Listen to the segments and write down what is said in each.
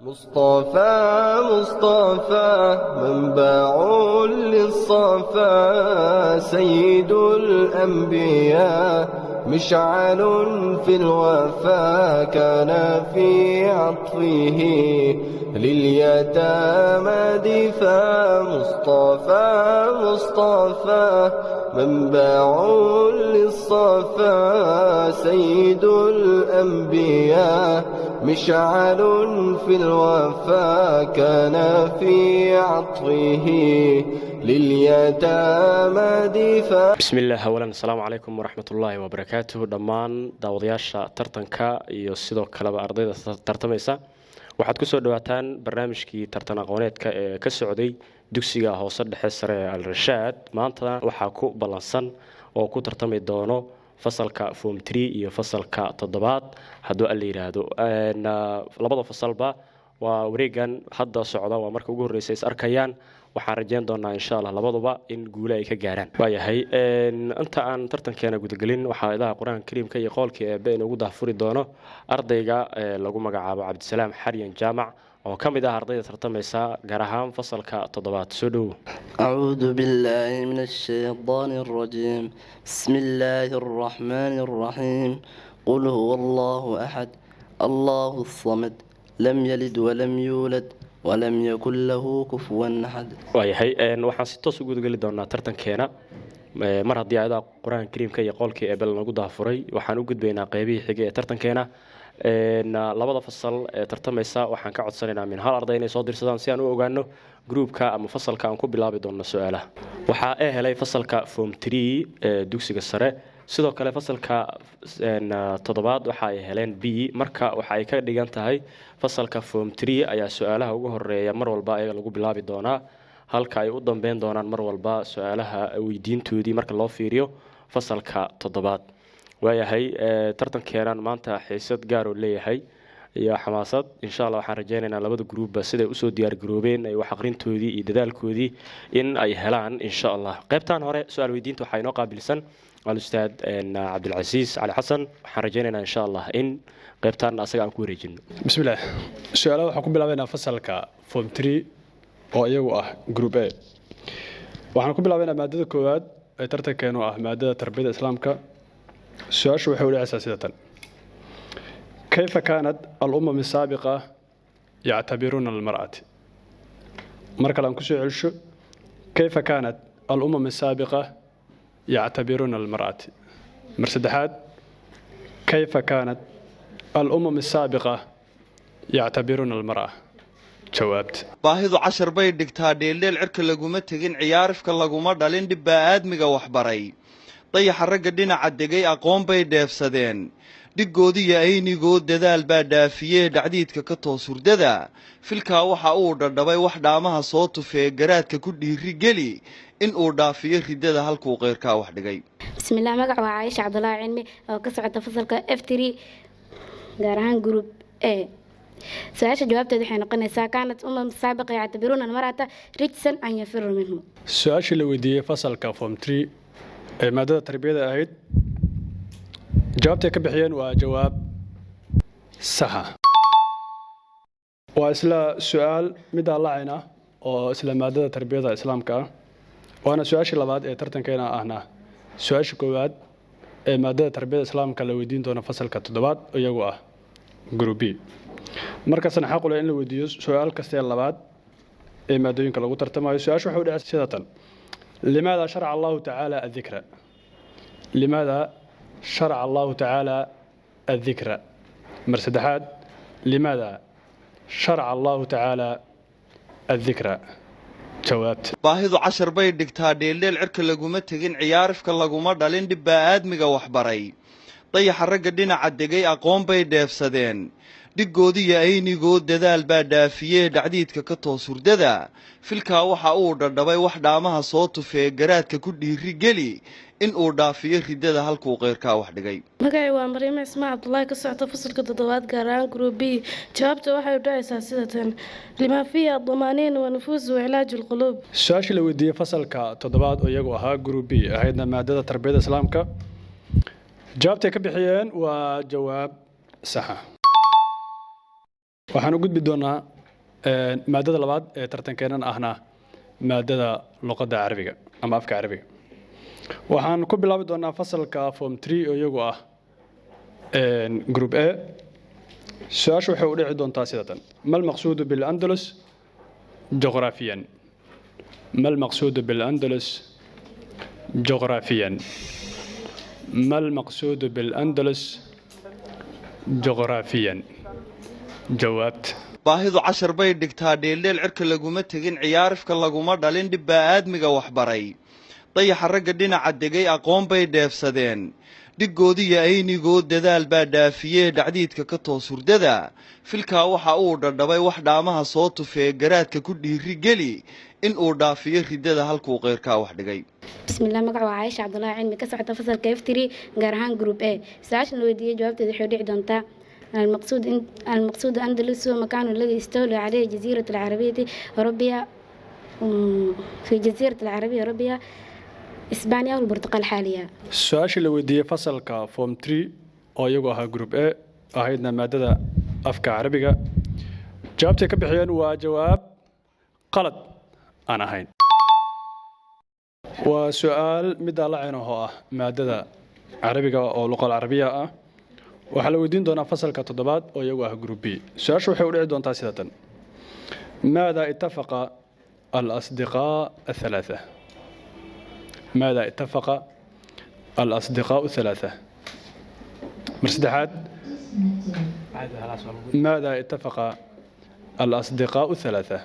مصطفى مصطفى منبع للصفا، سيد الأنبياء مشعل في الوفا، كان في عطفه لليتامى دفا. مصطفى مصطفى منبع للصفا، سيد الأنبياء مشعل في الوفا، كان في عطفه لليتامى دفا. Bismi illah. Awalan, asalaamu calaykum waraxmatullaahi wabarakaatuhu. Dhammaan daawadayaasha tartanka iyo sidoo kaleba ardayda tartamaysa, waxaad kusoo dhawaataan barnaamijkii tartan aqooneedka ee ka socday dugsiga hoose dhexe sare ee Al-Rashaad. Maantana waxaa ku ballansan oo ku tartami doono fasalka form three iyo fasalka toddobaad, hadduu Alla yidhaahdo. Labada fasalba waa wareegan hadda socda, waa marka ugu horreysa is arkayaan. Waxaan rajeyn doonaa, insha Allah, labaduba in guule ay ka gaaraan. Waayahay, inta aan tartankeena gudagelin, waxaa idaha Qur-aanka Kariimka iyo qoolkii Eebe inugu daahfuri doono ardayga lagu magacaabo Cabdisalaam Xaryan Jaamac oo ka mid ah ardayda tartamaysa, gaar ahaan fasalka toddobaad. Soo dhowo. أعوذ بالله من الشيطان الرجيم. بسم الله الرحمن الرحيم. قل هو الله أحد، الله الصمد، لم يلد ولم يولد ولم يكن له كفوا أحد. Waayahay, waxaan si toos u gudageli doonaa tartankeena. Mar haddii aayadaha Qur-aanka Kariimka iyo qoolkii Eebe lanagu daafuray, waxaan u gudbaynaa qeybihii xigay ee tartankeena. Labada fasal ee tartamaysa waxaan ka codsanaynaa min hal arday inay soo dirsadaan si aan u ogaano groupka ama fasalka aan ku bilaabi doonno su-aalaha. Waxaa e helay fasalka form three ee dugsiga sare. Sidoo kale fasalka toddobaad waxa ay heleen B. Marka waxa ay ka dhigan tahay fasalka form three ayaa su-aalaha ugu horeeya mar walba ayaga lagu bilaabi doonaa, halka ay u dambeyn doonaan mar walba su-aalaha weydiintoodii marka loo fiiriyo fasalka toddobaad. Waayahay, tartankeenan maanta xiisad gaar oo leeyahay iyo xamaasad. Insha Allah waxaan rajeynaynaa labada groupba siday usoo diyaargaroobeen ay wax aqrintoodii iyo dadaalkoodii in ay helaan, insha Allah. Qaybtan hore su-aal weydiinta waxaa inoo qaabilsan alustaad Cabdilcasiis Cali Xasan. Waxaan rajeynaynaa, insha Allah, in qaybtan asaga aan ku wareejino. Bismillaah. Su-aalaha waxaan ku bilaabaynaa fasalka form three oo iyagu ah group A. Waxaan ku bilaabaynaa maadada koowaad ee tartankeenu, ah maadada tarbiyada Islaamka. Su-aashu waxay u dhacaysaa sida tan: كيف كانت الأمم السابقة يعتبرون المرأة؟ Mar kale aan kusoo celsho: كيف كانت الأمم السابقة يعتبرون المرأة؟ Mar saddexaad: كيف كانت الأمم السابقة يعتبرون المرأة؟ Jawaabta. Baahidu cashar bay dhigtaa. Dheeldheel cirka laguma tegin, ciyaarifka laguma dhalin, dhib baa aadmiga waxbaray. Dayaxa ragga dhinaca degay aqoon bay dheefsadeen, dhiggoodiyo aynigood dadaal baa dhaafiyee. Dhacdiidka ka toos hurdada, filkaa waxa uu dhadhabay wax dhaamaha soo tufee. Garaadka ku dhiiri geli in uu dhaafiyo riddada halkuu qeyrkaa wax dhigay. Bismillaah. Magac waa Caaisha Cabdulaahi Cilmi oo ka socota fasalka F three, gaar ahaan group A. Su-aasha jawaabteeda waxay noqonaysaa: كانت أمم السابقة يعتبرون المرأة رجسا أن يفر منه. Su-aashii la weydiiyey fasalka form three ee maadada tarbiyada ahayd, jawaabtay ka bixiyeen waa jawaab saxa. Waa isla su-aal middaa lacayna oo isla maadada tarbiyada Islaamka ah, waana su-aashii labaad ee tartankeena, ahna su-aasha koowaad ee maadada tarbiyada Islaamka la weydiin doono fasalka toddobaad, iyagu ah group B. Markaasna xaq u leh in la weydiiyo su-aal kastee labaad ee maadooyinka lagu tartamayo. Su-aasha waxay u dhacay sida tan: لماذا شرع الله تعالى الذكر؟ لماذا شرع الله تعالى الذكر؟ Mar saddexaad: لماذا شرع الله تعالى الذكر؟ Jawaabta. Baahidu cashar bay dhigtaa. Dheeldheel cirka laguma tegin, ciyaarifka laguma dhalin, dhib baa aadmiga waxbaray. Dayaxa ragga dhinaca degay aqoon bay dheefsadeen, dhiggoodiyo aynigood dadaal baa dhaafiyee. Dhacdiidka ka toos hurdada, filkaa waxa uu dhadhabay wax dhaamaha soo tufee. Garaadka ku dhiiri geli in uu dhaafiyo riddada halkuu qeyrkaa wax dhigay. Magacay waa Mariime Ismaa Cabdulaahi, ka socota fasalka toddobaad, gaar ahaan group B. Jawaabta waxay u dhacaysaa sida tan: لما فيها الطمأنينة والنفوس وعلاج القلوب. Su-aashii la weydiiyey fasalka toddobaad oo iyagu ahaa group B, ahaydna maadada tarbiyada Islaamka, jawaabtay ka bixiyeen waa jawaab saxa. Waxaan u gudbi doonaa maadada labaad ee tartankeennan, ahna maadada luqadda Carabiga ama afka Carabiga. Waxaan ku bilaabi doonaa fasalka form 3 oo iyagu ah group A. Su-aasha waxay u dhici doontaa sidatan: ما المقصود بالأندلس جغرافيا؟ ما المقصود بالأندلس جغرافيا؟ ما المقصود بالأندلس جغرافيا؟ Jawaabta. Baahidu cashar bay dhigtaa, dheeldheel cirka laguma tegin, ciyaarifka laguma dhalin, dhib baa aadmiga waxbaray. Dayaxa ragga dhinaca degay aqoon bay dheefsadeen, dhiggoodiyo aynigood dadaal baa dhaafiyee dhacdiidka ka toos hurdada. Filkaa waxa uu dhadhabay wax dhaamaha soo tufee, garaadka ku dhiiri geli in uu dhaafiyo riddada halkuu qeyrkaa wax dhigay. Bismillah, magaca waa Caaisha Cabdullaahi Cilmi, ka socota fasalka F3, gaar ahaan group A. Su-aashan la weydiiyey jawaabteeda waxay dhici doontaa: المقصود المقصود أندلس هو مكان الذي استولى عليه جزيرة العربية أوروبيا، في جزيرة العربية أوروبيا، إسبانيا والبرتغال حاليا. Su-aashii la weydiiyey fasalka form 3 oo iyagu ahaa group A, ahaydna maadada afka Carabiga, jawaabtay ka bixiyeen waa jawaab qalad aan ahayn. Waa su-aal middaa la ceen oo ah maadada Carabiga oo luqal Carabiya ah. Waxaa la weydiin doonaa fasalka toddobaad oo iyagu ah group B. Su-aashu waxay u dhici doontaa sidatan: ماذا اتفق الأصدقاء الثلاثة؟ ماذا اتفق الأصدقاء الثلاثة؟ Mar saddexaad: ماذا اتفق الأصدقاء الثلاثة؟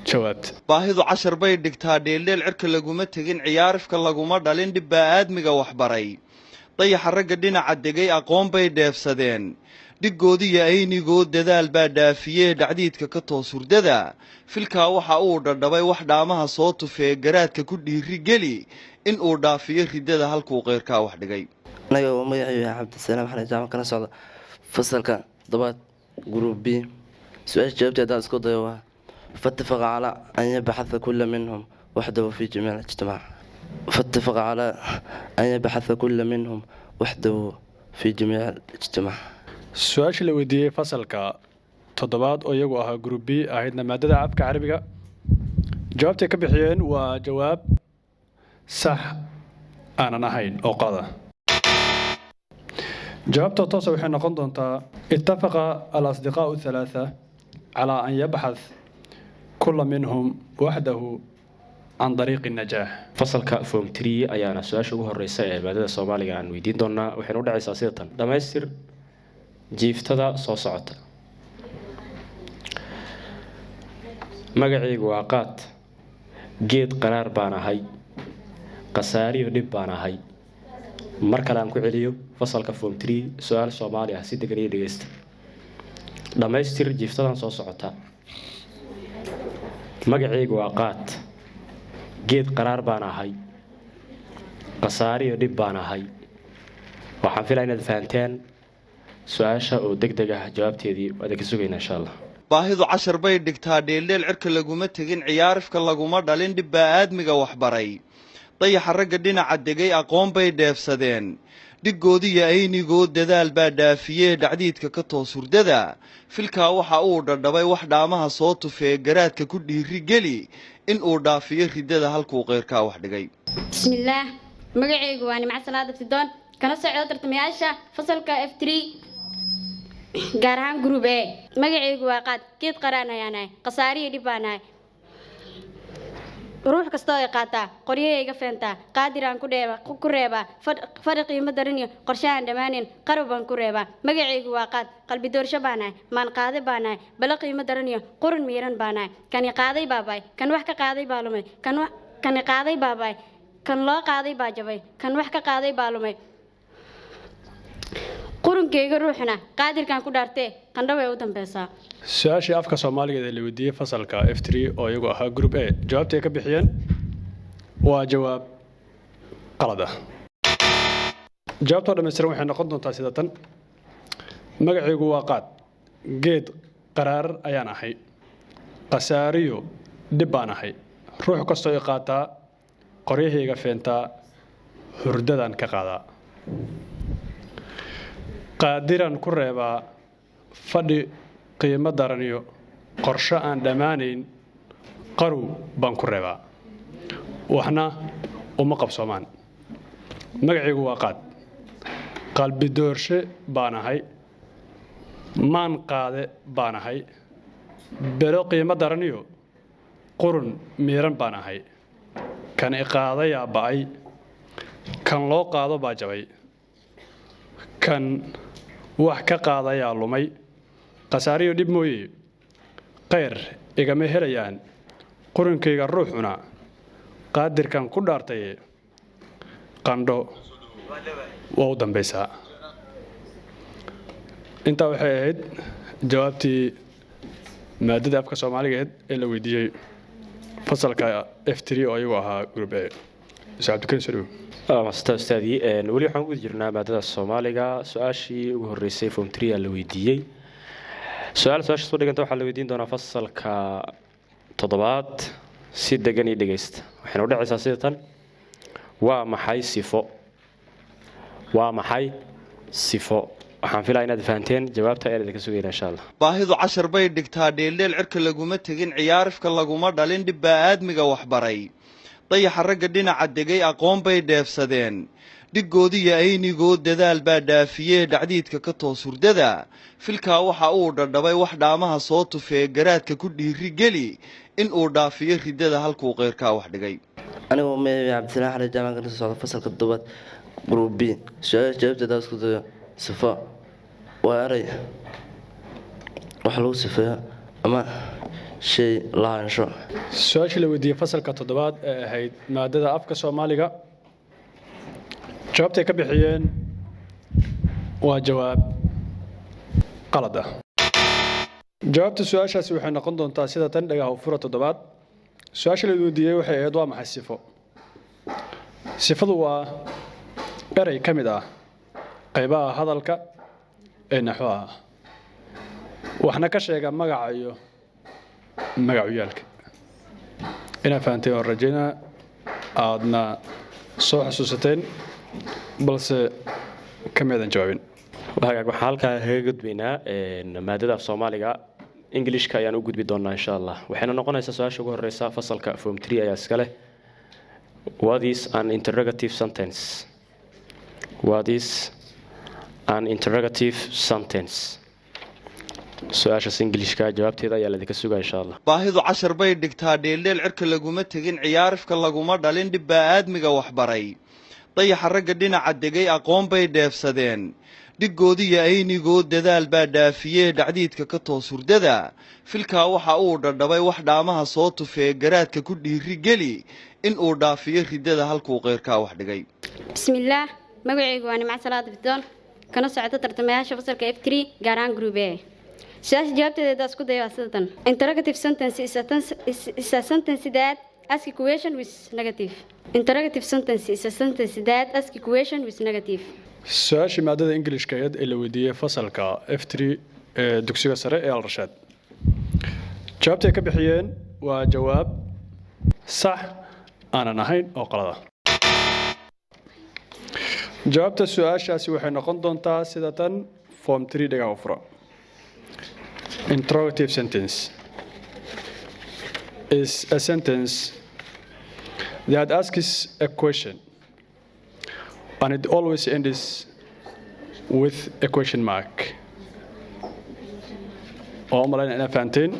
Jawaabta. Baahidu cashar bay dhigtaa, dheeldheel cirka laguma tegin, ciyaarifka laguma dhalin, dhib baa aadmiga waxbaray. Dayaxa ragga dhinaca degay aqoon bay dheefsadeen, dhiggoodiyo aynigood dadaal baa dhaafiyee dhacdiidka ka toos hurdada. Filkaa waxa uu dhadhabay wax dhaamaha soo tufee, garaadka ku dhiiri geli in uu dhaafiyo riddada halkuu qeyrkaa wax dhigay. Anaga oo magacaygu yahay Cabdisalaam Xasan Jaamac, kana socda fasalka toddobaad, group B, su-aasha jawaabteeda haddaan isku dayo waa: فاتفق على أن يبحث كل منهم وحده في جميع الاجتماع. فاتفق على أن يبحث كل منهم وحده في جميع الاجتماع. Su-aashii la weydiiyey fasalka toddobaad oo iyagu ahaa group B, ahaydna maadada afka Carabiga, jawaabtay ka bixiyeen waa jawaab sax aanan ahayn oo qada. Jawaabta toosa waxay noqon doontaa: اتفق الأصدقاء الثلاثة على أن يبحث كل منهم وحده عن طريق النجاح. Fasalka form 3 ayaana su-aasha ugu horeysa ee maadada Soomaaliga aan weydiin doonaa. Waxayna u dhacaysaa sida tan: dhamaystir jiiftada soo socota. Magacaygu waa qaad, geed qaraar baan ahay, khasaariyo dhib baan ahay. Mar kale aan ku celiyo, fasalka form 3, su-aal Soomaali ah, si degan iyo dhegeysta. Dhammaystir jiiftadan soo socota: magacaygu waa qaad, geed qaraar baan ahay, khasaariyo dhib baan ahay. Waxaan filaya inaad fahanteen su-aasha oo deg deg ah. Jawaabteedii waad idinka sugaynaa, insha Allah. Baahidu cashar bay dhigtaa, dheeldheel cirka laguma tegin, ciyaarifka laguma dhalin, dhib baa aadmiga waxbaray. Dayaxa ragga dhinaca degay aqoon bay dheefsadeen, dhiggoodiyo aynigood dadaal baa dhaafiyee dhacdiidka ka toos hurdada. Filkaa waxa uu dhadhabay wax dhaamaha soo tufee, garaadka ku dhiiri geli in uu dhaafiyo riddada halkuu qeyrkaa wax dhigay. Bismillaah, magacaygu waa Nimco Salaada Abtidoon, kana socda tartamayaasha fasalka F3, gaar ahaan group A. Magacaygu waa qaad, geed qaraan ayaan ahay, khasaariyo dhib baan ahay. Ruux kastoo ay qaataa qoryahayga iga feentaa, qaadiraan ku dheeba ku reebaa, fadhi qiimo daran iyo qorshahaan dhammaanin qarab baan ku reebaa. Magacaygu waa qaad, qalbi doorsho baan ahay, maan qaade baan ahay, balo qiimo daran iyo qurun miiran baan ahay. Kani qaaday baabaay, kan wax ka qaaday baa lumay. Kan kani qaaday baabaay, kan loo qaaday baa jabay, kan wax ka qaaday baa lumay. Qurunkayga ruuxuna qaadirkan ku dhaartee qandho way u dambeysaa. Su-aashii afka Soomaaliga ee la weydiiyey fasalka F3 oo iyagu ahaa group A, jawaabtii ay ka bixiyeen waa jawaab qalad ah. Jawaabtoo dhammaystiran waxay noqon doontaa sida tan: magacaygu waa qaad, geed qaraar ayaan ahay, khasaariyo dhib baan ahay. Ruux kastoo i qaataa qoryahayga feentaa, hurdadaan ka qaadaa, qaadiraan ku reebaa fadhi. Qiimo daran iyo qorsho aan dhammaanayn qarow baan ku reebaa, waxna uma qabsoomaan. Magacaygu waa Qaad, qalbi doorshe baan ahay, maan qaade baan ahay, belo qiimo daran iyo qurun miiran baan ahay. Kan iqaadayaa ba'ay, kan loo qaado baa jabay, kan wax ka qaadayaa lumay. Khasaariyo dhib mooye khayr igama helayaan. Qurunkayga ruuxuna qaadirkan ku dhaartaye, qandho waa u dambaysaa. Intaa waxay ahayd jawaabtii maadada afka Soomaaliga ahayd ee la weydiiyey fasalka F3 oo iyagu ahaa group A. Cabdikarim, soo Waa mahadsantahay, ustaadii. Weli waxaan ku guda jirnaa maadada Soomaaliga. Su-aashii ugu horreysay form 3 aa la weydiiyey. Su-aasha soo dhiganta waxaa la weydiin doonaa fasalka toddobaad. Si degan iyo dhegeysta. Waxayna u dhacaysaa sida tan: waa maxay sifo? Waa maxay sifo? Waxaan filaya inaad fahanteen. Jawaabta ayaan idinka sugayna, insha Allah. Baahidu cashar bay dhigtaa, dheeldheel cirka laguma tegin, ciyaarifka laguma dhalin, dhib baa aadmiga waxbaray. Dayaxa ragga dhinaca degay aqoon bay dheefsadeen, dhiggoodiyo aynigood dadaal baa dhaafiyee, dhacdiidka ka toos hurdada. Filkaa waxa uu dhadhabay wax dhaamaha soo tufee, garaadka ku dhiiri geli in uu dhaafiyo riddada halkuu qeyrkaa wax dhigay. Anigoo magacay Cabdisalaan Xali Jaamac, kana soo socda fasalka toddobaad, group B. Su-aasha jawaabteeda isku dayo, sifo waa eray wax lagu sifeeyo ama shay lahaansho. Su-aashii la weydiiyey fasalka toddobaad ee ahayd maadada afka Soomaaliga, jawaabtay ka bixiyeen waa jawaab qalad ah. Jawaabta su-aashaasi waxay noqon doontaa sida tan. Dhagaha u fura toddobaad. Su-aasha la weydiiyey waxay ahayd: waa maxay sifo? Sifadu waa erey ka mid ah qaybaha hadalka ee naxwaha ah, waxna ka sheega magaca iyo magacuyaalka. Inaad fahanteen oo rajaynaa, aadna soo xusuusateen, balse kameedan jawaabin. Hagaag, waxaan halkaa kaga gudbaynaa maadada af Soomaaliga. Englishka ayaan u gudbi doonaa, insha Allah. Waxayna noqonaysaa su-aasha ugu horeysa, fasalka form 3 ayaa iska leh: what is an interrogative sentence? What is an interrogative sentence? Su-aashaas Englishka jawaabteeda ayaa laidinka sugaa, insha Allah. Baahidu cashar bay dhigtaa, dheeldheel cirka laguma tegin, ciyaarifka laguma dhalin, dhib baa aadmiga waxbaray. Dayaxa ragga dhinaca degay aqoon bay dheefsadeen, dhiggoodiyo aynigood dadaal baa dhaafiyee, dhacdiidka ka toos hurdada. Filkaa waxa uu dhadhabay wax dhaamaha soo tufee, garaadka ku dhiiri geli in uu dhaafiyo riddada halkuu qeyrkaa wax dhigay. Bismillaah, magacaygu waa Nimco Salaad Biddoon, kana socota tartamayaasha fasalka F3, gaar ahaan group A. Su-aasha jawaabteeda isku dayo waa sida tan: interrogative sentence is a sentence that ask a question with negative. Interrogative sentence is a sentence that ask a question with negative. Su-aashii maadada Ingilishka ahayd ee la weydiiyey fasalka F3 ee dugsiga sare ee Al Rashaad, jawaabtay ka bixiyeen waa jawaab sax aanan ahayn oo qalada. Jawaabta su-aashaasi waxay noqon doontaa sida tan. Form 3, dhagaa u fura. Interrogative sentence is a sentence that asks a question, and it always ends with a question mark. Oo malayna inaad fahanteen,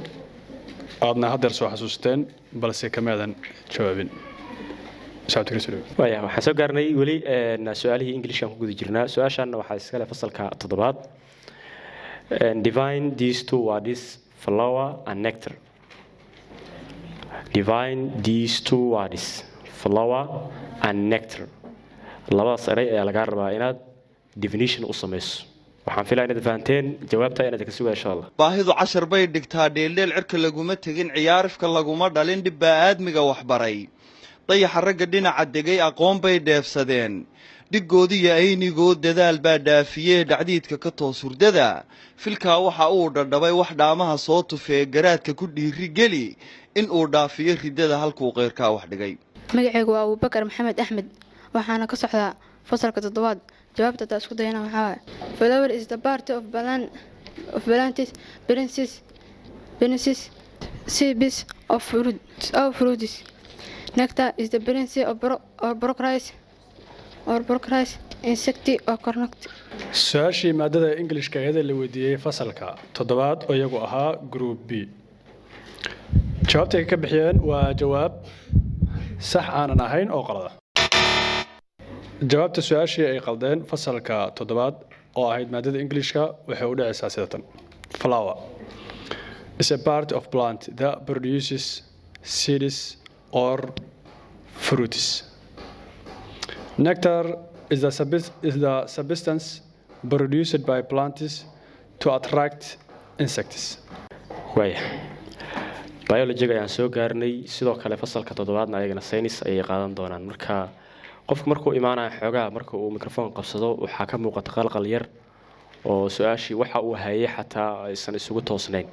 aadna haddeer soo xasuusteen, balse kamaadan jawaabin. Waya, waxaan soo gaarnay weli su-aalihii Englishkan ku guda jirnaa. Su-aashanna waxaa iskale fasalka toddobaad. Define these two words, flower and nectar. Define these two words, flower and nectar. Labadaas eray ayaa lagaa rabaa inaad definition u samayso. Waxaan filaya inaad fahanteen. Jawaabta inaad ka sugaa, insha Allah. Baahidu cashar bay dhigtaa, dheeldheel cirka laguma tegin, ciyaarifka laguma dhalin, dhib baa aadmiga waxbaray. Dayaxa ragga dhinaca degay aqoon bay dheefsadeen, dhiggoodiyo aynigood dadaal baa dhaafiyee, dhacdiidka ka toos hurdada. Filkaa waxa uu dhadhabay wax dhaamaha soo tufee, garaadka ku dhiiri geli in uu dhaafiyo riddada halkuu qeyrkaa wax dhigay. Magacaygu waa Abuubakar Maxamed Axmed, waxaana ka socdaa fasalka toddobaad. Jawaabta hadaa isku dayana waxaa waaye: flower is the part of plant. of plants, princes, seeds of fruit, of fruits. Nectar is the prince of bro, or procreates or procreates insect or connect. Su-aashii maadada Ingilishka iyada la weydiiyey fasalka toddobaad oo iyagu ahaa group B, jawaabta ay ka bixiyeen waa jawaab sax aanan ahayn oo qalada. Jawaabta su-aashii ay qaldeen fasalka toddobaad oo ahayd maadada Ingilishka waxay u dhacaysaa sidatan: Flower is a part of plant that produces seeds or fruits. Nectar is the substance produced by plants to attract insects. Waaya, biologyga ayaan soo gaarnay. Sidoo kale fasalka toddobaadna ayagana saynis ayay qaadan doonaan. Marka qofku markuu imaanayo, xoogaa marka uu microphone qabsado, waxaa ka muuqata qalqal yar oo su-aashii waxa uu hayay xataa aysan isugu toosnayn.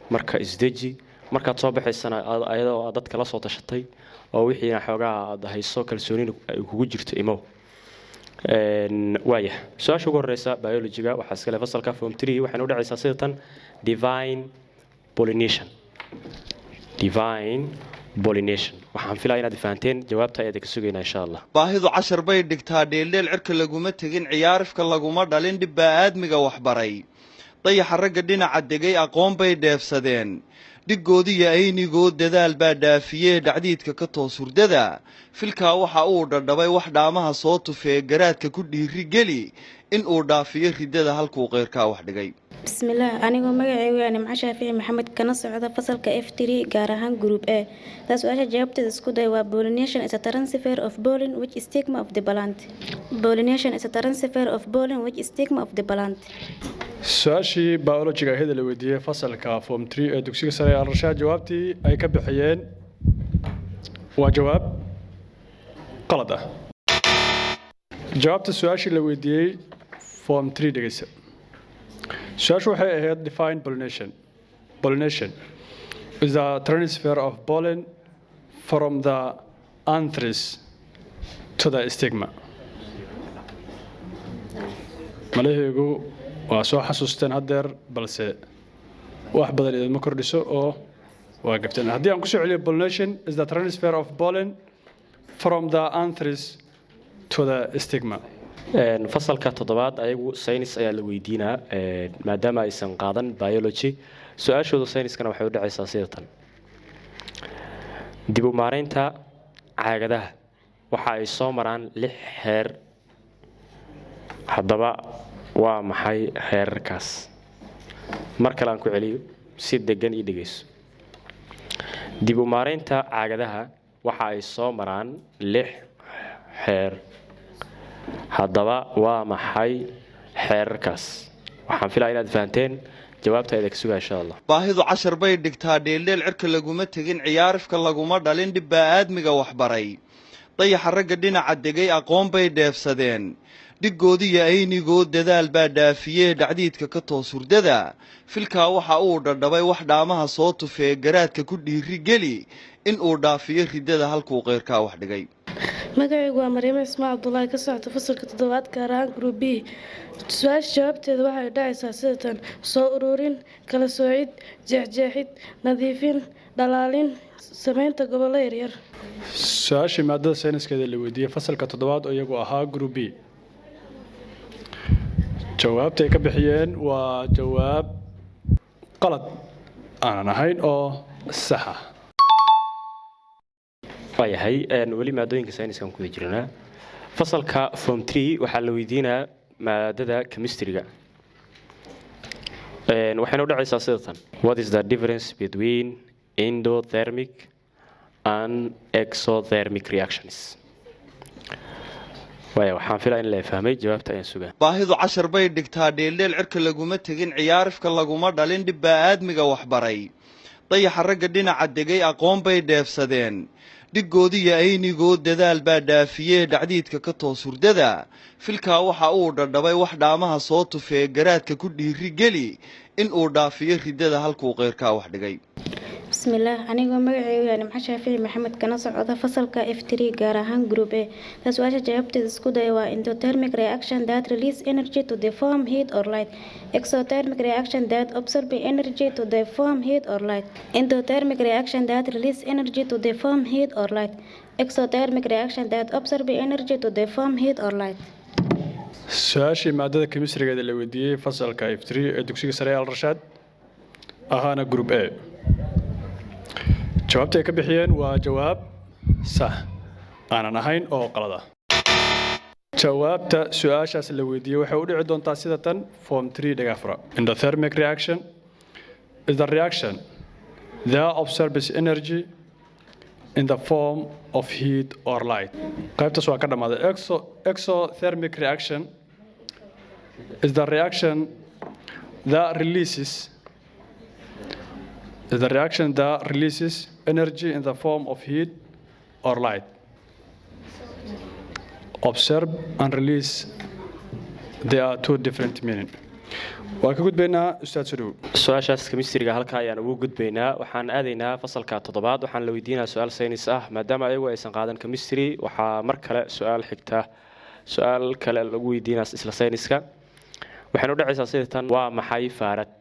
Marka isdeji, markaad soo baxaysana ayadoo aad dadka la soo tashatay oo wixiina xoogaa aad hayso, kalsoonina ay kugu jirto imow. Waaya, su-aasha ugu horeysa biologyga waxaa iskale fasalka form 3, waxayna u dhacaysaa sida tan: Define pollination. Define pollination. Waxaan filaya inaad fahanteen, jawaabta ayaad ka sugaynaa insha Allah. Baahidu cashar bay dhigtaa, dheeldheel cirka laguma tegin, ciyaarifka laguma dhalin, dhib baa aadmiga waxbaray. Dayaxa ragga dhinaca degay aqoon bay dheefsadeen, dhiggoodiyo aynigood dadaal baa dhaafiyee, dhacdiidka ka toos hurdada. Filkaa waxa uu dhadhabay wax dhaamaha soo tufee, garaadka ku dhiiri geli in uu dhaafiyo riddada halkuu qeyrkaa wax dhigay. Bismillaah, anigoo magacaygu yahay Nimco Shaafici Maxamed, kana socda fasalka F3, gaar ahaan group A. Taas su-aasha jawaabteeda isku day waa: Pollination is a transfer of pollen which is stigma of the plant. Pollination is a transfer of pollen which is stigma of the plant. Su-aashii biologiga ahayd la weydiiyey fasalka form 3 ee dugsiga sare ee Al-Rashaad, jawaabtii ay ka bixiyeen waa jawaab qalad ah. Jawaabta su-aashii la weydiiyey form 3, dhegeysa, su-aashu waxay ahayd: Define pollination. Pollination is the transfer of pollen from the anthers to the stigma. Malahaygu waa soo xasuusteen haddeer, balse wax badan idinma kordhiso oo waa gabteen. Haddii aan kusoo celiyo, pollination is the transfer of pollen from the anthers to the stigma. Fasalka toddobaad ayagu saynis ayaa la weydiinaa, maadaama aysan qaadan biology. Su-aashooda sayniskana waxay u dhacaysaa sida tan: Dib u maaraynta caagadaha waxa ay soo maraan lix heer. Haddaba waa maxay heerarkaas? Mar kale aan ku celiyo, si degan ii dhegeyso. Dib u maaraynta caagadaha waxa ay soo maraan lix xeer. Haddaba waa maxay xeerarkaas? Waxaan filaya inaad fahanteen, jawaabta idinka sugaa insha Allah. Baahidu cashar bay dhigtaa, dheeldheel cirka laguma tegin, ciyaarifka laguma dhalin, dhib baa aadmiga waxbaray. Dayaxa ragga dhinaca degay aqoon bay dheefsadeen, dhiggoodiyo aynigood dadaal baa dhaafiyee, dhacdiidka ka toos hurdada. Filkaa waxa uu dhadhabay wax dhaamaha soo tufee, garaadka ku dhiiri geli in uu dhaafiyo riddada halkuu qeyrkaa wax dhigay. Magacaygu waa Maryamo Ismaa Cabdulaahi, ka socota fasalka toddobaad, gaar ahaan group B. Su-aasha jawaabteeda waxay dhacaysaa sidatan: soo ururin, kala soocid, jeexjeexid, nadiifin, dhalaalin, sameynta gobollo yaryar. Su-aashii maadada sayniskeeda la weydiiyey fasalka toddobaad oo iyagu ahaa group B, jawaabta ay ka bixiyeen waa jawaab qalad aanan ahayn oo sax ah. Waayahay, weli maadooyinka sayniskan kuda jirnaa. Fasalka form 3 waxaa la weydiinaa maadada chemistryga, waxayna u dhacaysaa sida tan: What is the difference between endothermic and exothermic reactions? Waaya, waxaan filaa in la fahmay, jawaabta ayaan sugaa. Baahidu cashar bay dhigtaa, dheeldheel cirka laguma tegin, ciyaarifka laguma dhalin, dhib baa aadmiga waxbaray. Dayaxa ragga dhinaca degay aqoon bay dheefsadeen, dhiggoodiyo aynigood dadaal baa dhaafiyee, dhacdiidka ka toos hurdada. Filkaa waxa uu dhadhabay wax dhaamaha soo tufee, garaadka ku dhiiri geli in uu dhaafiyo riddada halkuu qeyrkaa wax dhigay. Bismillaah. Bismillaah, anigoo magacaygu yahay Nimco Shaafici Maxamed, kana socda fasalka F3, gaar ahaan group A. Ta su-aasha jawaabteeda isku daya waa endothermic reaction that release energy to the form heat or light, exothermic reaction that absorb energy to the form heat or light, endothermic reaction that release energy to the form heat or light, exothermic reaction that absorb energy to the form heat or light. Su-aashii maadada chemistrygeeda la weydiiyey fasalka F3 ee dugsiga sare ee Al Rashaad, ahaana group A, jawaabta ay ka bixiyeen waa jawaab sax aanan ahayn oo qalad ah. Jawaabta su-aashaas la weydiiyey waxay u dhici doontaa sida tan. Form 3 dhagafura: endothermic reaction is the reaction that absorbs energy in the form of heat or light. Qaybtaas waa ka dhammaaday. Exothermic reaction is the reaction that releases is the reaction that releases energy in the form of heat or light. Absorb and release, they are two different meaning. Waa ka gudbaynaa, ustaad Sudhow. Su-aashaas chemistryga halka ayaan ugu gudbaynaa. Waxaan aadaynaa fasalka toddobaad. Waxaan la weydiinaa su-aal saynis ah. Maadaama ayagu aysan qaadan chemistry, waxaa mar kale su-aal xigta, su-aal kale lagu weydiinaa isla sayniska. Waxaynu dhacaysaa sida tan: waa maxay farad?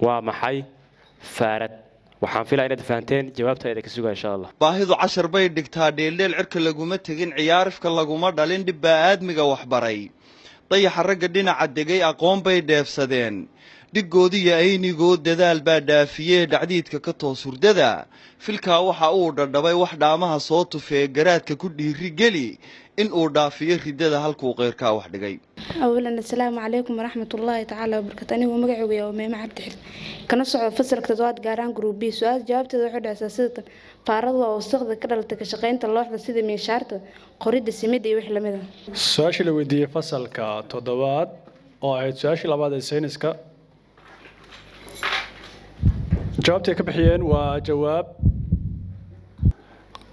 Waa maxay farad? Waxaan filaya inaad fahanteen. Jawaabta idinka sugaa, insha Allah. Baahidu cashar bay dhigtaa, dheeldheel cirka laguma tegin, ciyaarifka laguma dhalin, dhib baa aadmiga waxbaray. Dayaxa ragga dhinaca degay aqoon bay dheefsadeen, dhiggoodiyo aynigood dadaal baa dhaafiyee, dhacdiidka ka toos hurdada. Filkaa waxa uu dhadhabay wax dhaamaha soo tufee, garaadka ku dhiiri geli in uu dhaafiyo riddada halkuu qeyrkaa wax dhigay. Awalan, assalaamu calaykum waraxmatullaahi tacaala wabarakatu. Anigu magacaygu yaa Umeeme Cabdi Xil, kana socdo fasalka toddobaad, gaaraan group B. Su-aal jawaabteeda waxay dhacaysaa sidatan: faaradu waa wasaqda ka dhalatay ka shaqaynta looxda, sida miinshaarta, qoridda simida iyo wix lamid ah. Su-aashii la weydiiyey fasalka toddobaad, oo ahayd su-aashii labaad ee sayniska, jawaabtay ka bixiyeen waa jawaab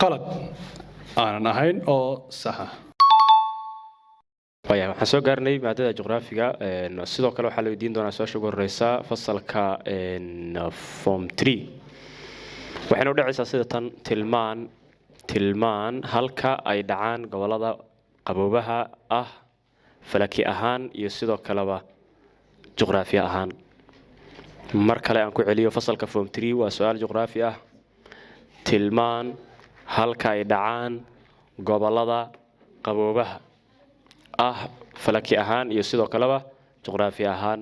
qalad aanan ahayn oo saxa. Waya, waxaan soo gaarnay maadada juqraafiga. Sidoo kale waxaa la weydiin doonaa su-aasha ugu horeysa fasalka form 3. Waxayna u dhacaysaa sida tan: Tilmaan halka ay dhacaan gobolada qaboobaha ah falaki ahaan iyo sidoo kaleba juqraafi ahaan. Mar kale aan ku celiyo fasalka form 3, waa su-aal juqraafi ah: tilmaan halka ay dhacaan gobolada qaboobaha ah falaki ahaan iyo sidoo kaleba juqraafi ahaan.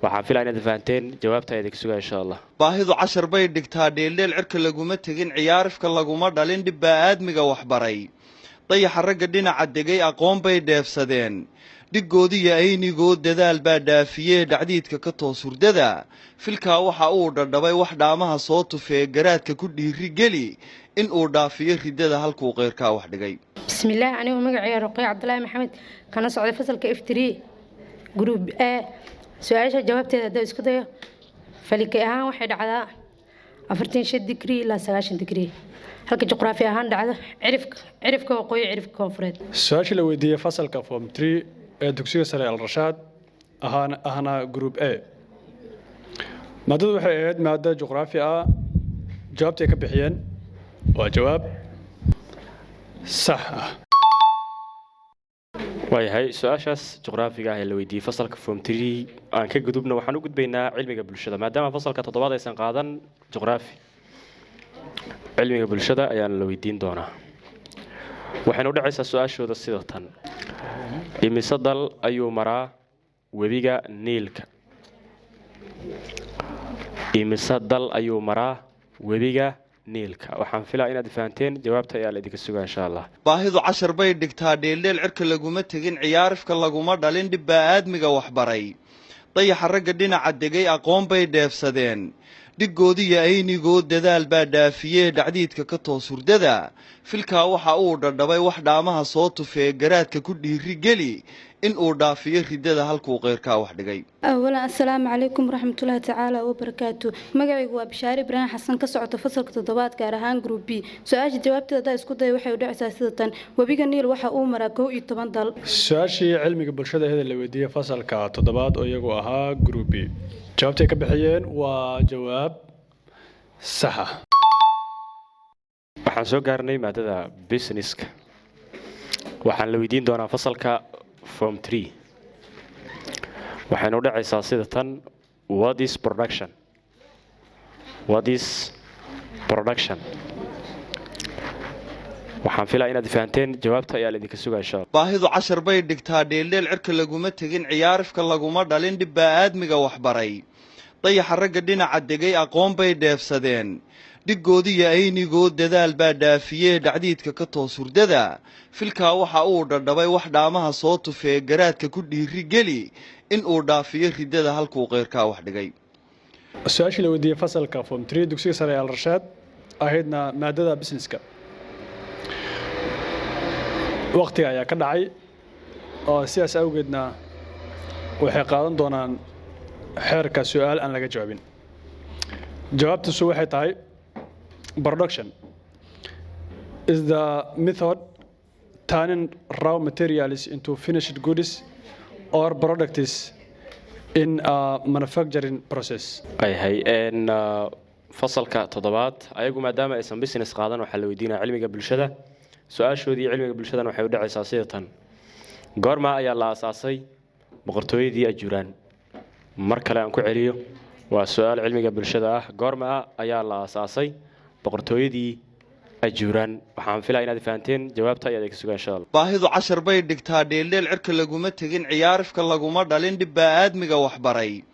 Waxaan filaya inaad fahanteen. Jawaabta idinka sugaa, insha Allah. Baahidu cashar bay dhigtaa, dheeldheel cirka laguma tegin, ciyaarifka laguma dhalin, dhib baa aadmiga waxbaray. Dayaxa ragga dhinaca degay aqoon bay dheefsadeen, dhiggoodiyo aynigood dadaal baa dhaafiyee, dhacdiidka ka toos hurdada. Filkaa waxa uu dhadhabay wax dhaamaha soo tufee, garaadka ku dhiiri geli in uu dhaafiyo riddada halkuu qeyrkaa wax dhigay. Bismillaah, anigu magacayga Ruqay Cabdulaahi Maxamed, kana socday fasalka F3, group A. Su-aasha jawaabteeda haddaan isku dayo, faliki ahaan waxay dhacdaa 45 digrii ilaa 90 digrii, halka juqraafi ahaan dhacdo cirifka waqooyi, cirifka koonfureed. Su-aashii la weydiiyey fasalka form 3 ee dugsiga sare Al Rashaad, ahaana ahna group A, maadadu waxay ahayd maado juqraafi ah, jawaabtay ka bixiyeen waa jawaab sax ah. Waayahay, su-aashaas juqraafiga ah ee la weydiiyey fasalka form 3 aan ka gudubna. Waxaan u gudbaynaa cilmiga bulshada. Maadaama fasalka toddobaad aysan qaadan juqraafi, cilmiga bulshada ayaana la weydiin doonaa. Waxayna u dhacaysaa su-aashooda sida tan: imise dal ayuu maraa webiga Niilka? Imise dal ayuu maraa webiga Niilka? Waxaan filaa inaad fahanteen. Jawaabta ayaa la idinka sugaa, insha Allah. Baahidu cashar bay dhigtaa, dheeldheel cirka laguma tegin, ciyaarifka laguma dhalin, dhib baa aadmiga waxbaray. Dayaxa ragga dhinaca degay aqoon bay dheefsadeen, dhiggoodiyo aynigood dadaal baa dhaafiyee, dhacdiidka ka toos hurdada. Filkaa waxa uu dhadhabay wax dhaamaha soo tufee, garaadka ku dhiiri geli in uu dhaafiyo riddada halkuu qeyrkaa wax dhigay. Awalan, assalaamu calaykum waraxmatullaahi tacaala wabarakaatu. Magacaygu waa Bashaare Ibraahim Xasan, ka socota fasalka toddobaad, gaar ahaan group B. Su-aasha jawaabteeda haddaa isku daya, waxay u dhacaysaa sida tan: webiga Niil waxa uu maraa 11 dal. Su-aashii cilmiga bulshada ahayd ee la weydiiyey fasalka toddobaad, oo iyagu ahaa group B, jawaabtay ka bixiyeen waa jawaab Sax ah. Waxaan soo gaarnay maadada businesska. Waxaan la weydiin doonaa fasalka form 3. Waxaynu u dhacaysaa sida tan: What is production? What is production? Waxaan filaa inaad fahanteen. Jawaabta ayaa laidinka sugaa, insha Allah. Baahidu cashar bay dhigtaa, dheeldheel cirka laguma tegin, ciyaarifka laguma dhalin, dhib baa aadmiga waxbaray. Dayaxa ragga dhinaca degay aqoon bay dheefsadeen, dhiggoodiyo aynigood dadaal baa dhaafiyee, dhacdiidka ka toos hurdada. Filkaa waxa uu dhadhabay wax dhaamaha soo tufee, garaadka ku dhiiri geli in uu dhaafiyo riddada halkuu qeyrkaa wax dhigay. Su-aashii la weydiiyey fasalka form 3, dugsiga sare ee Al-Rashaad, ahaydna maadada businesska, waqtiga ayaa ka dhacay oo sidaas awgeedna waxay qaadan doonaan xeerka su-aal aan laga jawaabin. Jawaabtiisu waxay tahay: production is the method turning raw materials into finished goods or products in a manufacturing process. Ayahay fasalka toddobaad, ayagu maadaama aysan business qaadan, waxaa la weydiinaya cilmiga bulshada. Su-aashoodii cilmiga bulshadana waxay u dhacaysaa sida tan: Goorma ayaa la aasaasay boqortooyadii Ajuuraan? Mar kale aan ku celiyo, waa su-aal cilmiga bulshada ah: goorma ayaa la aasaasay boqortooyadii Ajuuraan? Waxaan filaya inaad fahanteen. Jawaabta ayaad ka sugaa, insha Allah. Baahidu cashar bay dhigtaa, dheeldheel cirka laguma tegin, ciyaarifka laguma dhalin, dhib baa aadmiga waxbaray.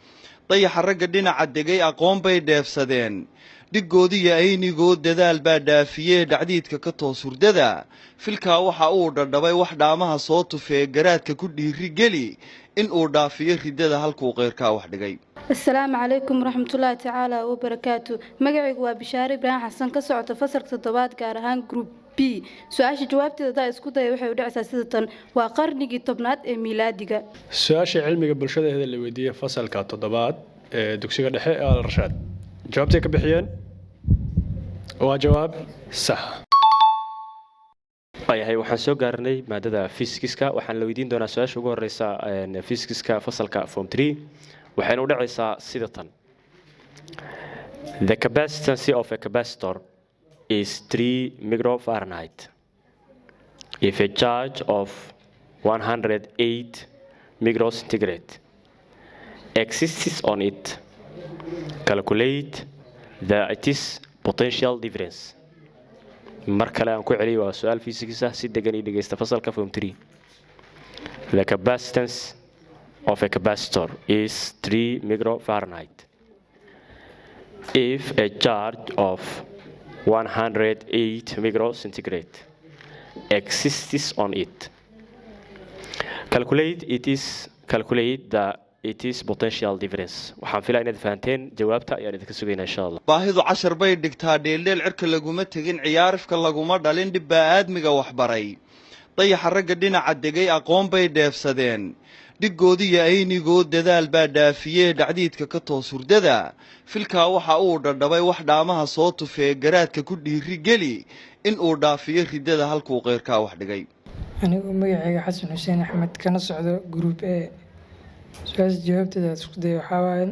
Dayaxa ragga dhinaca degay aqoon bay dheefsadeen, dhiggoodiyo aynigood dadaal baa dhaafiyee, dhacdiidka ka toos hurdada. Filkaa waxa uu dhadhabay wax dhaamaha soo tufee, garaadka ku dhiiri geli in uu dhaafiyo riddada halkuu qeyrkaa wax dhigay. Asalaamu calaykum waraxmatullaahi tacaala wabarakaatu. Magacaygu waa Bishaare Ibraahim Xasan, ka socota fasalka toddobaad, gaar ahaan group B. Su-aasha jawaabteeda hadaa isku daya, waxay u dhacaysaa sida tan: waa qarnigii 10aad ee miilaadiga. Su-aasha cilmiga bulshadaheeda la weydiiyey fasalka toddobaad ee dugsiga dhexe ee Al Rashaad, jawaabtay ka bixiyeen waa jawaab sax. Waayahay, waxaan soo gaarnay maadada physicska. Waxaan la weydiin doonaa su-aasha ugu horeysa physicska fasalka form 3. Waxayna u dhacaysaa sida tan: The capacitance of a capacitor is 3 microfarads. If a charge of 108 microcentigrade exists on it, calculate the its potential difference. Mar kale aan ku celiyo, waa su-aal physics ah. Si degan ii dhegeysta, fasalka form 3. The capacitance of a capacitor is 3 microfarad. If a charge of 108 microcentigrade exists on it, calculate the its potential difference. Waxaan filaa inaad fahanteen. Jawaabta ayaan idinka sugaynaa, insha Allah. Baahidu cashar bay dhigtaa, dheeldheel cirka laguma tegin, ciyaarifka laguma dhalin, dhib baa aadmiga waxbaray. Dayaxa ragga dhinaca degay aqoon bay dheefsadeen, dhiggoodiyo aynigood dadaal baa dhaafiyee, dhacdiidka ka toos hurdada. Filkaa waxa uu dhadhabay wax dhaamaha soo tufee, garaadka ku dhiiri geli in uu dhaafiyo riddada halkuu qeyrkaa wax dhigay. Anigu magacayga Xasan Xuseen Axmed, kana socdo group A. Su-aasha jawaabteeda isku daya waxaa waaye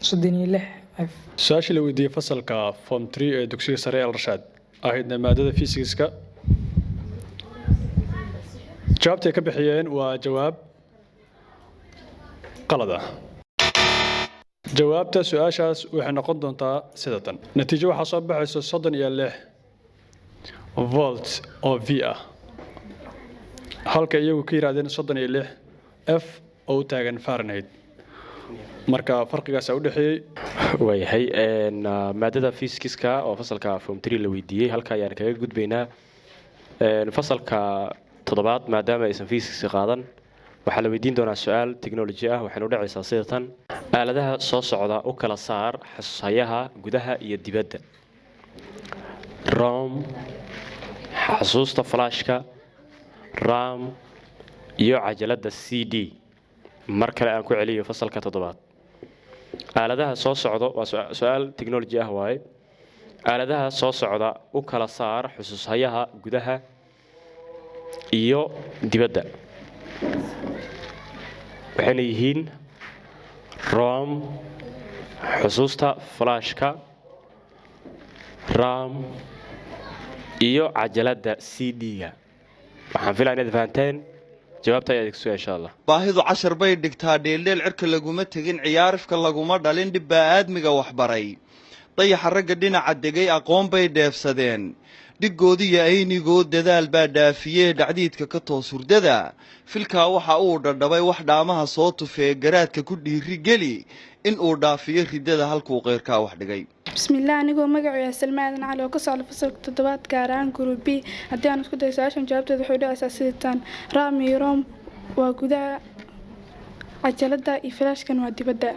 36 F. Su-aashii la weydiiyey fasalka form 3 ee dugsiga sare ee Al-Rashaad, ahaydna maadada fisikska, jawaabtay ka bixiyeen waa jawaab qalad ah. Jawaabta su-aashaas waxay noqon doontaa sida tan: natiijo waxaa soo baxayso 36 volt oo V ah, halka iyagu ka yidhahdeen 36 F oo u taagan Fahrenheit. Marka farqigaasaa u dhexeeyey. Waayahay, maadada fiskiska oo fasalka form 3 la weydiiyey halka ayaan kaga gudbaynaa. Fasalka toddobaad, maadaama aysan fiskiska qaadan, waxaa la weydiin doonaa su-aal technology ah. Waxaynu u dhacaysaa sida tan: aaladaha soo socda u kala saar xasuushayaha gudaha iyo dibadda: ROM, xasuusta flashka, RAM iyo cajaladda CD. Mar kale aan ku celiyo, fasalka toddobaad, aaladaha soo socdo, waa su-aal technology ah waaye: aaladaha soo socda u kala saar xusuushayaha gudaha iyo dibadda. Waxayna yihiin ROM, xusuusta flashka, RAM iyo cajaladda CD-ga. Waxaan filaya inaad fahanteen. Jawaabta ayaa idinku suga, insha Allah. Baahidu cashar bay dhigtaa, dheeldheel cirka laguma tegin, ciyaarifka laguma dhalin, dhib baa aadmiga waxbaray. Dayaxa ragga dhinaca degay aqoon bay dheefsadeen, dhiggoodiyo aynigood dadaal baa dhaafiyee. Dhacdiidka ka toos hurdada, filkaa waxa uu dhadhabay wax dhaamaha soo tufee. Garaadka ku dhiiri geli in uu dhaafiyo riddada halkuu qeyrkaa wax dhigay. Bismillaah, anigoo magacu Salma Aadan Cali oo ka socda fasalka toddobaad, gaar ahaan group B. Haddii aan isku dayo su-aashan, jawaabteeda waxay dhacaysaa siditaan: RAM iyo ROM waa gudaha cajalada iyo flaashkan waa dibadda.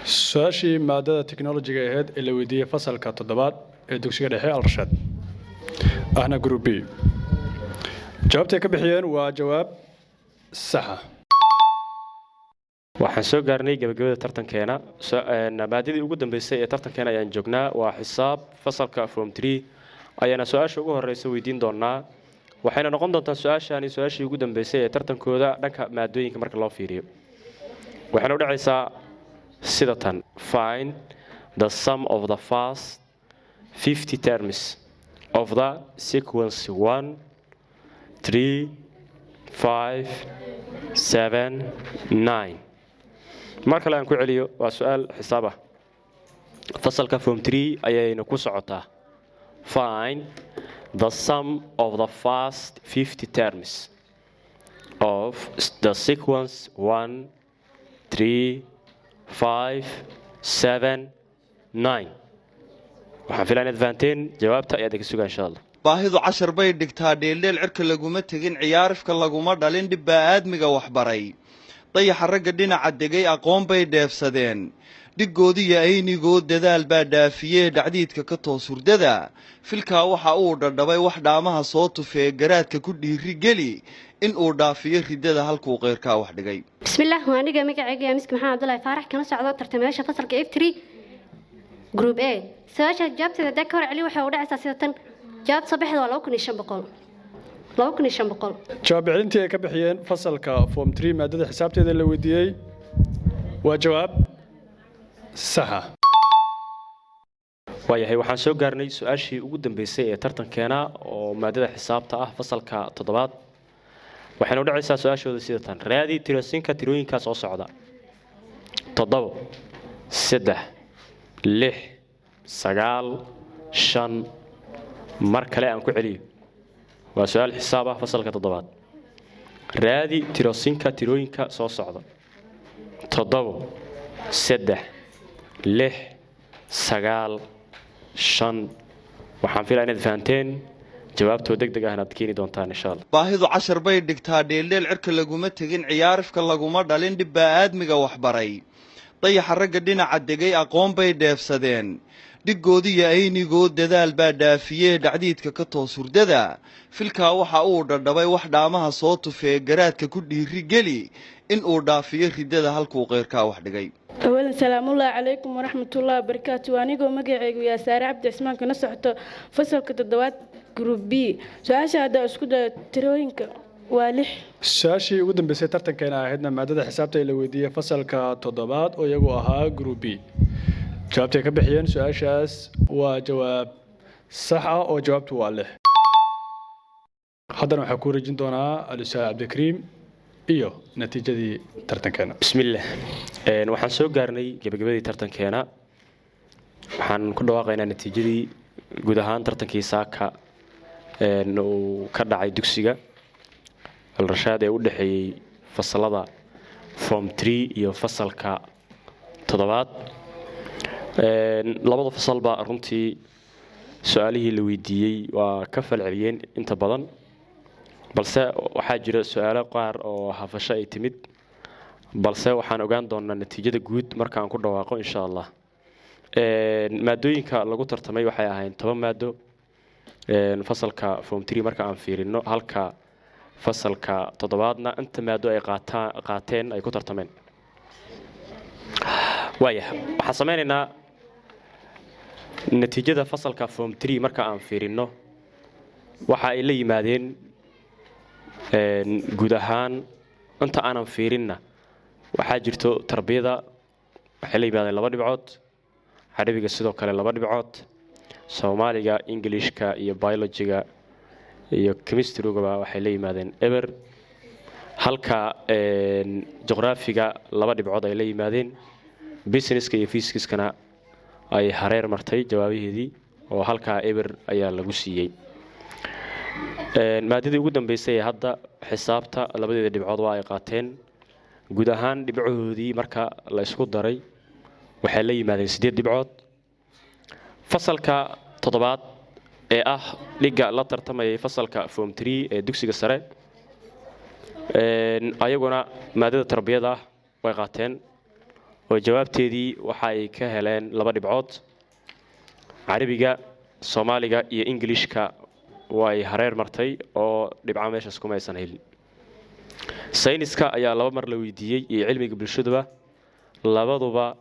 Su-aashii maadada technology-ga ahayd ee la weydiiyey fasalka toddobaad ee dugsiga dhexe Al-Rashaad, ahna group B, jawaabtay ka bixiyeen waa jawaab saxa. Waxaan soo gaarnay gabagabada tartankeena. Maadadii ugu dambeysay ee tartankeena ayaan joognaa, waa xisaab. Fasalka form 3 ayaana su-aasha ugu horeysa weydiin doonaa, waxayna noqon doontaa su-aashani su-aashii ugu dambeysay ee tartankooda dhanka maadooyinka marka loo fiiriyo. Waxayna u dhacaysaa sida tan: find the sum of the first 50 terms of the sequence 1, 3, 5, 7, 9. Mar kale aan ku celiyo, waa su-aal xisaab ah, fasalka form 3 ayayna ku socotaa. Find the sum of the first 50 terms of the sequence 1, 3, 5, 7, 9. Waxaan filaa inaad fahanteen. Jawaabta ayaad idinka sugaa, insha Allah. Baahidu cashar bay dhigtaa, dheeldheel cirka laguma tegin, ciyaarifka laguma dhalin, dhib baa aadmiga waxbaray. Dayaxa ragga dhinaca degay aqoon bay dheefsadeen, dhiggoodiyo aynigood dadaal baa dhaafiyee. Dhacdiidka ka toos hurdada, filkaa waxa uu dhadhabay wax dhaamaha soo tufee. Garaadka ku dhiiri geli in uu dhaafiyo riddada halkuu qeyrkaa wax dhigay. Bismillaah, waa aniga magacayga yaa Miski Maxamed Cabdullaahi Faarax, kana socdo tartamayaasha fasalka F3 group A. Su-aasha jawaabteeda haddii ka hor celi, waxay u dhacaysaa sida tan: jawaabta soo baxda waa 2500, 2500. Jawaab bixintii ay ka bixiyeen fasalka form 3 maadada xisaabteeda la weydiiyey waa jawaab saxa. Waayahay, waxaan soo gaarnay su-aashii ugu dambeysay ee tartankeena oo maadada xisaabta ah, fasalka toddobaad. Waxayna u dhacaysaa su-aashooda sida tan: raadi tirasinka tirooyinkaa soo socda: 7, 3, 6, 9, 5. Mar kale aan ku celiyo, waa su-aal xisaab ah, fasalka toddobaad. Raadi tirosinka tirooyinka soo socda: 7, 3, 6, 9, 5. Waxaan filaa inaad fahanteen. Jawaabtoo deg deg ahna aad keeni doontaan, insha Allah. Baahidu cashar bay dhigtaa, dheeldheel cirka laguma tegin, ciyaarifka laguma dhalin, dhib baa aadmiga waxbaray. Dayaxa ragga dhinaca degay aqoon bay dheefsadeen, dhiggoodiyo aynigood dadaal baa dhaafiyee. Dhacdiidka ka toos hurdada, filkaa waxa uu dhadhabay wax dhaamaha soo tufee. Garaadka ku dhiiri geli in uu dhaafiyo riddada halkuu qeyrkaa wax dhigay. Awalan, salaamullaahi calaykum waraxmatullaahi wabarakaatu. Anigoo magacaygu yaa Saare Cabdi Cismaan, kana socoto fasalka toddobaad group B. Su-aasha haddaa isku dayo, tirooyinka waa 6. Su-aashii ugu dambeysay tartankeena ahaydna maadada xisaabta ee la weydiiyey fasalka toddobaad oo iyagu ahaa group B, jawaabtay ka bixiyeen su-aashaas waa jawaab sax ah oo jawaabtu waa 6. Haddana waxaa ku wareejin doonaa alusaad Cabdikariim iyo natiijadii tartankeena. Bismillaah. Waxaan soo gaarnay gebagabadii tartankeena. Waxaan ku dhawaaqaynaa natiijadii guud ahaan tartankii saaka uu ka dhacay dugsiga Alrashaad ee u dhexeeyey fasalada form 3 iyo fasalka toddobaad. Labada fasalba runtii su-aalihii la weydiiyey waa ka falceliyeen inta badan, balse waxaa jira su-aalo qaar oo hafasho ay timid, balse waxaan ogaan doonaa natiijada guud markaan ku dhawaaqo, insha Allah. Maadooyinka lagu tartamay waxay ahayn 10 maado fasalka form 3 marka aan fiirino, halka fasalka toddobaadna inta maado ay qaateen ay ku tartameen. Waaya, waxaan sameynaynaa natiijada fasalka form 3 marka aan fiirino. Waxa ay la yimaadeen guud ahaan, inta aanan fiirinna, waxaa jirto tarbiyada waxay la yimaadeen 2 dhibcood, carabiga sidoo kale 2 dhibcood. Soomaaliga, Ingilishka iyo biologyga iyo chemistrygaba waxay la yimaadeen eber, halka juqraafiga 2 dhibcood ay la yimaadeen, businesska iyo physicskana ay hareer martay jawaabaheedii oo halkaa eber ayaa lagu siiyey. Maadadii ugu dambeysay ee hadda xisaabta labadeeda dhibcood waa ay qaateen. Guud ahaan dhibcahoodii marka la isku daray waxay la yimaadeen 8 dhibcood. Fasalka toddobaad ee ah dhiga la tartamayay fasalka form 3 ee dugsiga sare, ayaguna maadada tarbiyada ah way qaateen oo jawaabteedii waxa ay ka heleen 2 dhibcood. Carabiga, Soomaaliga iyo Ingilishka way hareer martay oo dhibca meeshaas kuma aysan helin. Sayniska ayaa 2 mar la weydiiyey iyo cilmiga bulshaduba, labaduba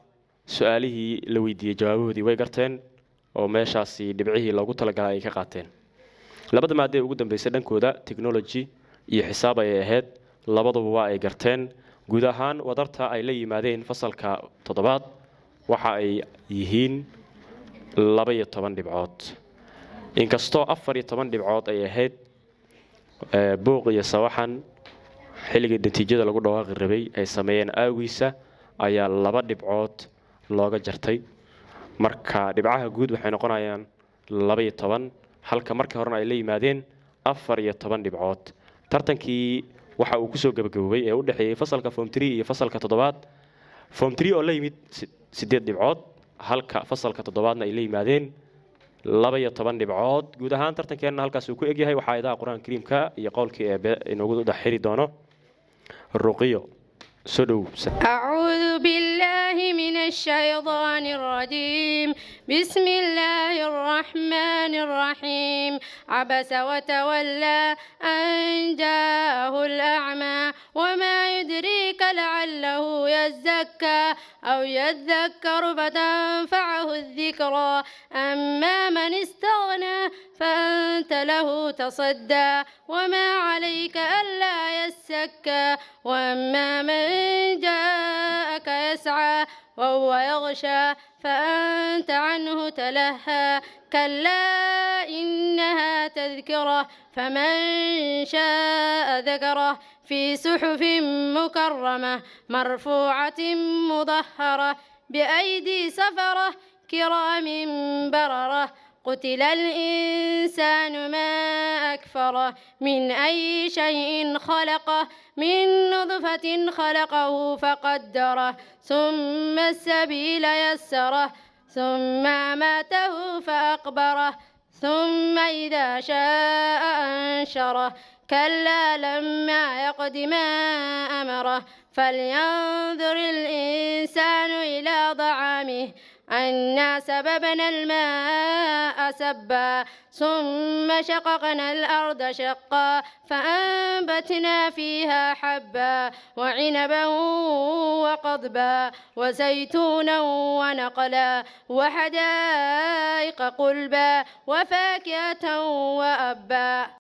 su-aalihii la weydiiyey jawaabahoodii way garteen oo meeshaasi dhibcihii loogu talagalay ay ka qaateen. Labada maado ee ugu dambeysay dhankooda technology iyo xisaab ayay ahayd, labaduba waa ay garteen. Guud ahaan wadarta ay la yimaadeen fasalka toddobaad waxa ay yihiin 12 dhibcood, inkastoo 14 dhibcood ay ahayd. Buuq iyo sawaxan xilligii natiijada lagu dhawaaqi rabay ay sameeyeen aagiisa ayaa 2 dhibcood looga jartay. Marka dhibcaha guud waxay noqonayaan 12, halka markii horena ay la yimaadeen 14 dhibcood. Tartankii waxa uu kusoo gabagaboobay ee u dhexeeyey fasalka form 3 iyo fasalka toddobaad, form 3 oo la yimid 8 dhibcood, halka fasalka toddobaadna ay la yimaadeen 12 dhibcood. Guud ahaan tartankeenna halkaas uu ku egyahay. Waxaa idaha Qur-aanka Kariimka iyo qowlkii Eebe inoogu dhex xiri doono Ruqiyo. Soo dhow. أعوذ بالله من الشيطان الرجيم. بسم الله الرحمن الرحيم. عبس وتولى أن جاءه الأعمى وما يدريك لعله يزكى أو يذكر فتنفعه الذكرى. أما من استغنى فأنت له تصدى وما عليك ألا يزكى. وأما من جاءك يسعى وهو يغشى فأنت عنه تلهى. كلا إنها تذكرة فمن شاء ذكره. في صحف مكرمة مرفوعة مطهرة بأيدي سفرة كرام بررة. قتل الإنسان ما أكفره. من أي شيء خلقه؟ من نطفة خلقه فقدره. ثم السبيل يسره. ثم أماته فأقبره. ثم إذا شاء أنشره. كلا لما يقض ما أمره. فلينظر الإنسان إلى طعامه. أنا سببنا الماء سبا ثم شققنا الأرض شقا فأنبتنا فيها حبا وعنبا وقضبا وزيتونا ونقلا وحدائق قلبا وفاكهة وأبا.